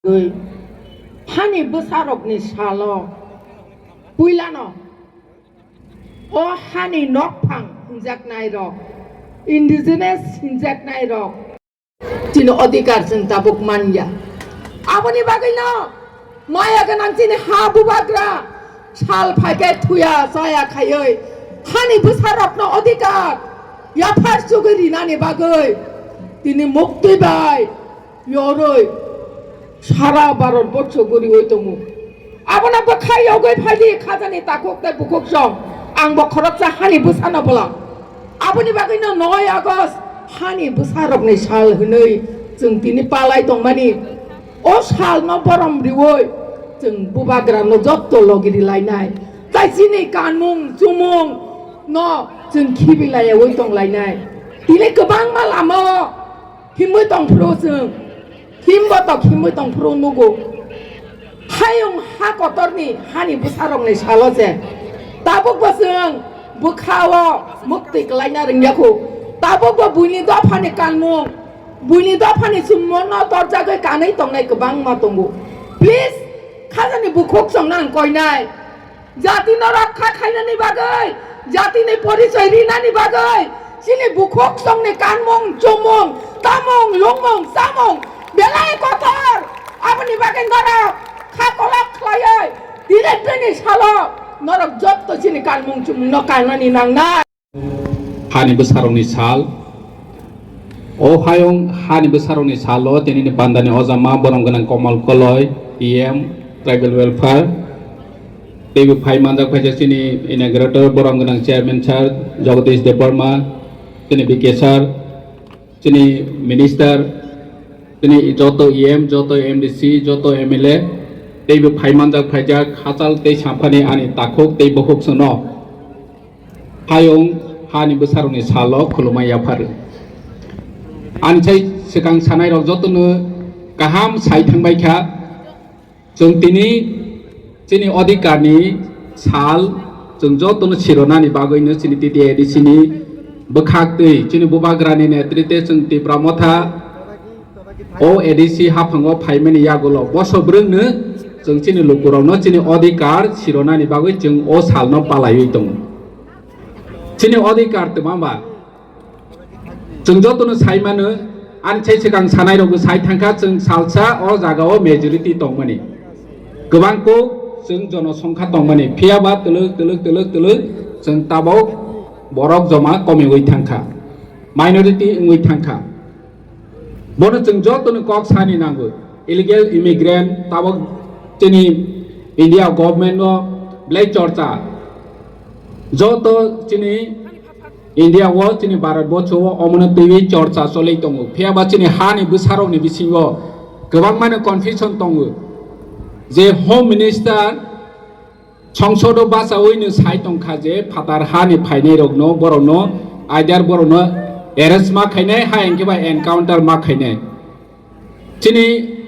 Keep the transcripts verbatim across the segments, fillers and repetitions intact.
Twi hani bwsarokni salo puilano o hani nokphang hwnjaknairok, indigenous hwnjaknairok chini odhikar chwng tabuk manya. Aboni bagwino maya gwnang chini ha bubagra sal phaikhe thuya chaya khaiwi hani bwsarokno odhikar yaphar chugwi rinani bagwi tini muktwi bai yorwi sara Bharat borsho guriwi tongo. Abono bwkha yogwi phaidi khajani takhuk tei bukhuk song. Ang bo khoroksa hani bwsano bwla. Aboni bagwino noi August hani bwsarokni sal hwnwi chwng tini palai tongmani. O salno borom riwi chwng bubagrano jotto logi rilainai. Tai chini kanmung chumung no chwng khibi laiyawi tonglainai. Tini kwbangma lama o himwi tongphuru chwng, himbo tok himwi tongphuru nugo. Hayung ha kotorni hani bwsarokni salo se tabukbo chwng bwkha-o muktwi kwlaina rwngya kho. Tabukbo buini dophani kanmung, buini dophani chumungno torjagwi kanwi tongnai kwbangma tongo. Please, khajani bukhuk songno ang koinai. Jatino rokha khainani bagwi, jatini porichoi rinani bagwi, chini bukhuk songni kanmung, chumung, tamung, lungmung, chamung belai kotor. Aboni bagwi norok kha kolok khlaiwi, tini tini salo norok jotto chini kanmung chumungno kanani nangnai. Hani bwsarokni sal. O hayung hani bwsarokni salo tinini bandani ojama borom gwnang Komal Koloi, E M, Tribal Welfare. Teibo phai manjak phaisa chini inaugurator borom gwnang Chairman Sir Jagadish Debbarma, chini B K Sir, chini Minister, chini joto E M, joto M D C, joto M L A. Teibo phai manjak phaijak hachal tei samphani ani takhuk tei bukhuk songno. Hayung hani bwsarokni salo khulumai yapharo. Ani sai swkang sanairok jotono kaham sai thangbai kha. Chwng tini chini odhikarni sal chwng jotono sironani bagwino chini T T A A D C ni bwkhak twi chini bubagrani netrite chwng Tipra Motha o A D C haphango phaimani yagulo boso bwrwngno chwng chini lukurokno chini odhikar sironani bagwi chwng o salno palaiwi tongo. Chini odhikar twma ba chwng jotono sai mano, ani sai swkang sanairokbo sai thangkha, chwng salsa o jagao majority tongmani. Kwbang kuk chwng jonosongkha tongmani, phiya ba twlwk twlwk twlwk twlwk chwng tabok borok joma komiwi thangkha, minority wngwi thangkha. Bono chwng jotono kok sani nango. Illegal immigrant tabok chini India government no belai chorcha. Joto chini India o, chini Bharat borsho o omono twiwi chorcha choli tongo. Phiya ba chini hani bwsarokni bisingo kwbangmano confusion tongo je Home Minister Songsodo bachawi no sai tongkha je phatar hani phainai rokno, borokno, either borokno arrest ma khainai, ha hwnkhe ba encounter ma khainai. Chini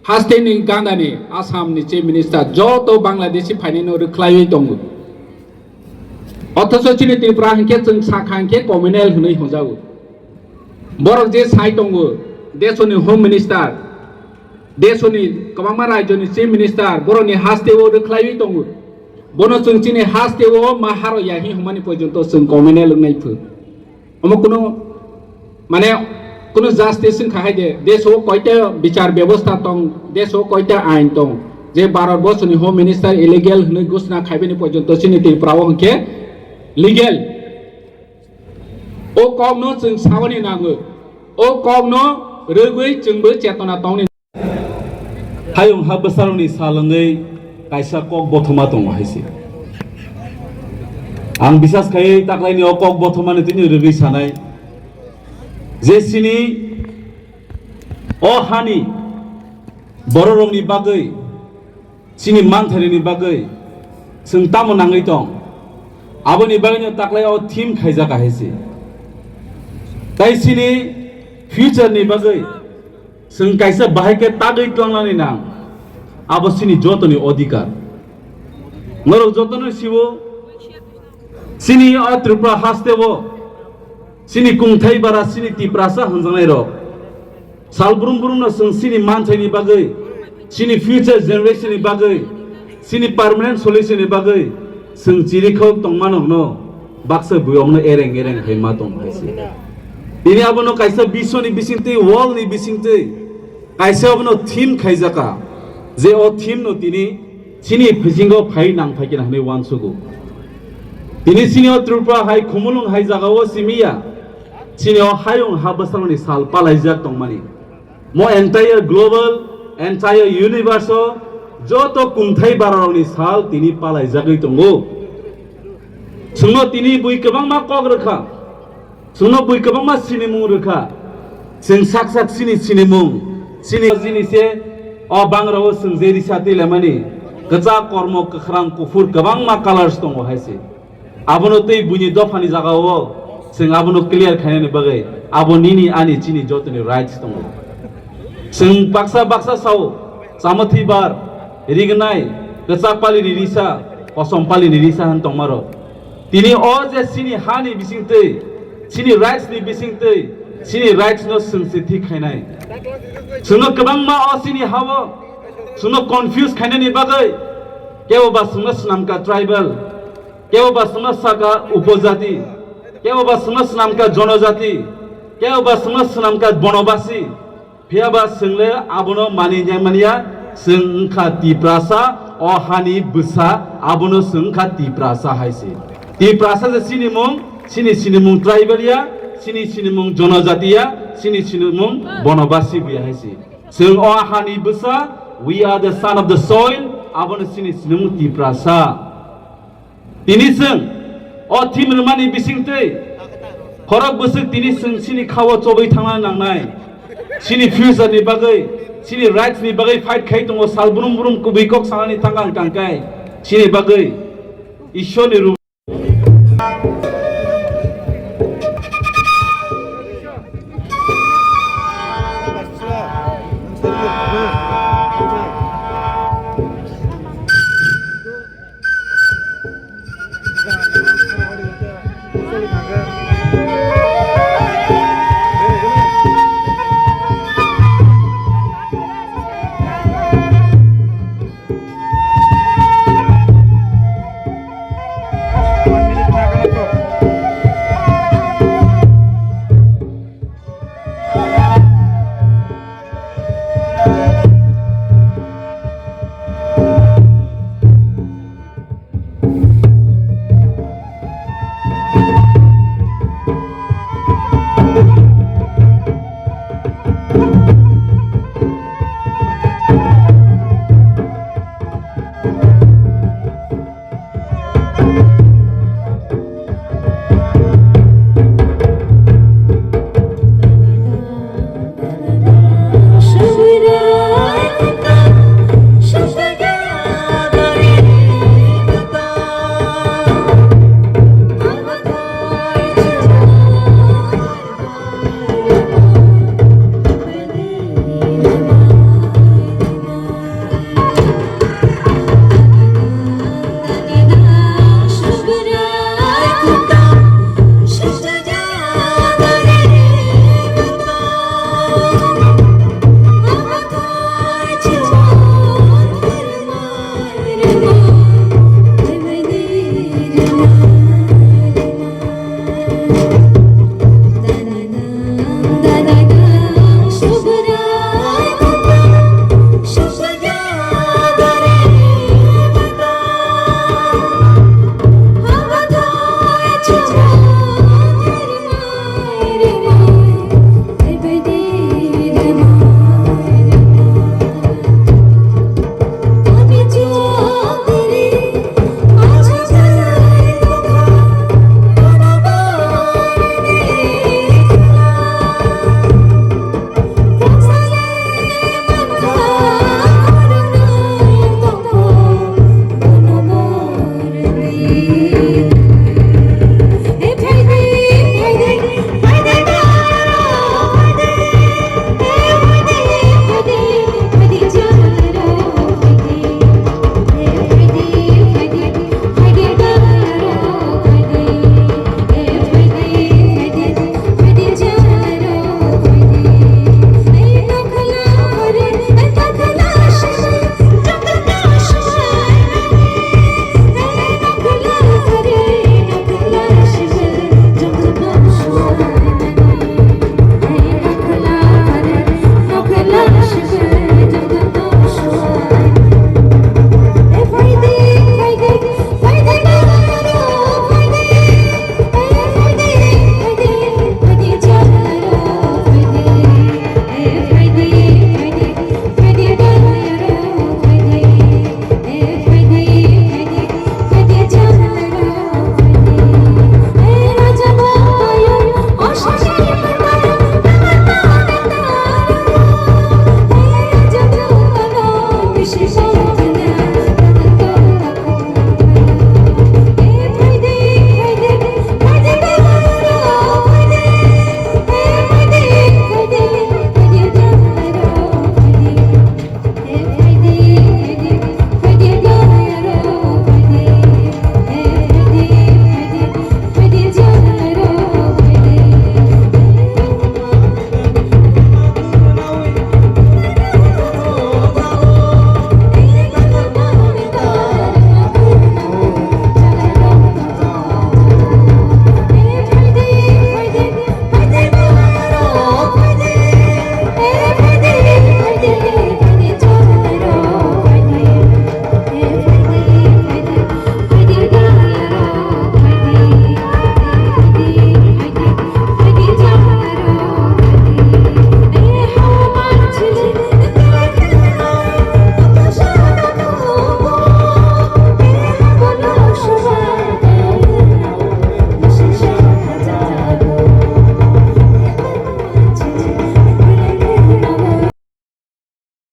haste ni ganda ni Assam ni Chief Minister joto Bangladeshi phainai no rwkhlaiwi tongo. Othocho chini Tripura hwnkhe chwng sakha hwnkhe communal hwnwi hwnjago. Borok je sai tongo, desoni Home Minister, desoni kwbangma rajyoni Chief Minister, borokni hasteo rwkhlaiwi tongo. Bono chwng chini hasteo ma haro ya hi hwnmani porjonto chwng communal wngnai phu. Omo kuno, mane, kuno justice wngkha hai de, deso koita bichar bebosta tong, deso koita ain tong, je Bharat borsoni Home Minister illegal hwnwi ghosna khaibani porjonto chini Tripura o hwnkhe legal. O kokno chwng sabani nango. O kokno rwgwi chwngbo chetona tongni. Hayung ha bwsarokni sal wngwi kaisa kok bothoma tongo hai se. Ang bisas khai taklaini o kok bothomani tini rwgwi sanai je chini o hani bororokni bagwi chini manthairokni bagwi chwng tamo nangwi tong? Aboni bagwino taklai o theme khaijak hai se. Tai chini future ni bagwi chwng kaisa bahai khe tagwi tlangnani nang. Abo chini jotoni odhikar. Norok jotono siwo, chini o Tripura hasteo chini kungthai bara chini Tiprasa hwnjaknai rok sal brum brum no chwng chini manthaini bagwi Chini future generation ni bagwi, chini permanent solution ni bagwi, chwng chirikhok tongmanokno baksa buyokno ereng ereng hai ma tong hai se. Tini abono kaisa biswni bisingtwi, world ni bisingtwi, kaisa abono theme khaijaka, je o theme no tini chini bisingo phai nang phaikhe hwnwi uansugo. Tini chini o Tripura hai khumulwng hai jagao simiya, chini o hayung ha bwsarokni sal palaijak tongmani. Mo entire global, entire universe o joto kungthai bararokni sal tini palaijagwi tongo. Chwngno tini bui kwbangma kok rwkha, chwngno bui kwbangma sinimung rwkha. Chwng sak sak chini sinimung, chini jini se o bangrao chwng je risa twi lemani kwchak, kormo, kwkhwrang, kuphur kwbangma colors tongo hai se. Abono tei buini dophani jagao chwng abono clear khainani bagwi abo nini ani chini jotoni rights tongo. Chwng baksa baksa sao, chamathi bar, rignai, kwchak palini risa, kosom palini risa hwn tongmarok. Tini o je chini hani bisingtwi, chini rights ni bisingtwi, chini rights no chwng se thik khainai. Chwngno kwbangma o chini hao, chwngno confuse khainani bagwi, kebo ba chwngno swnamkha tribal, kebo ba chwngno saka upojati, kebo ba chwngno swnamkha jonojati, kebo ba chwngno swnamkha bonobasi. Phiya ba chwng le abono mani nangmani ya, chwng wngkha Tiprasa, o hani bwsa, abono chwng wngkha Tiprasa hai se. Tiprasa je chini mung, chini sinimung tribal ya, chini sinimung jonojati ya, chini sinimung bonobasi bo ya hai se. Chwng o hani bwsa, we are the son of the soil, abono chini sinimung Tiprasa. Tini chwng o thim rwmani bisingtwi khorok bwswk tini chwng chini khao chobwi thangna nangnai. Chini future ni bagwi, chini rights ni bagwi fight khai tongo, sal brum brum kubui kok sanani thang ang tangkai. Chini bagwi Ishwar ni ru-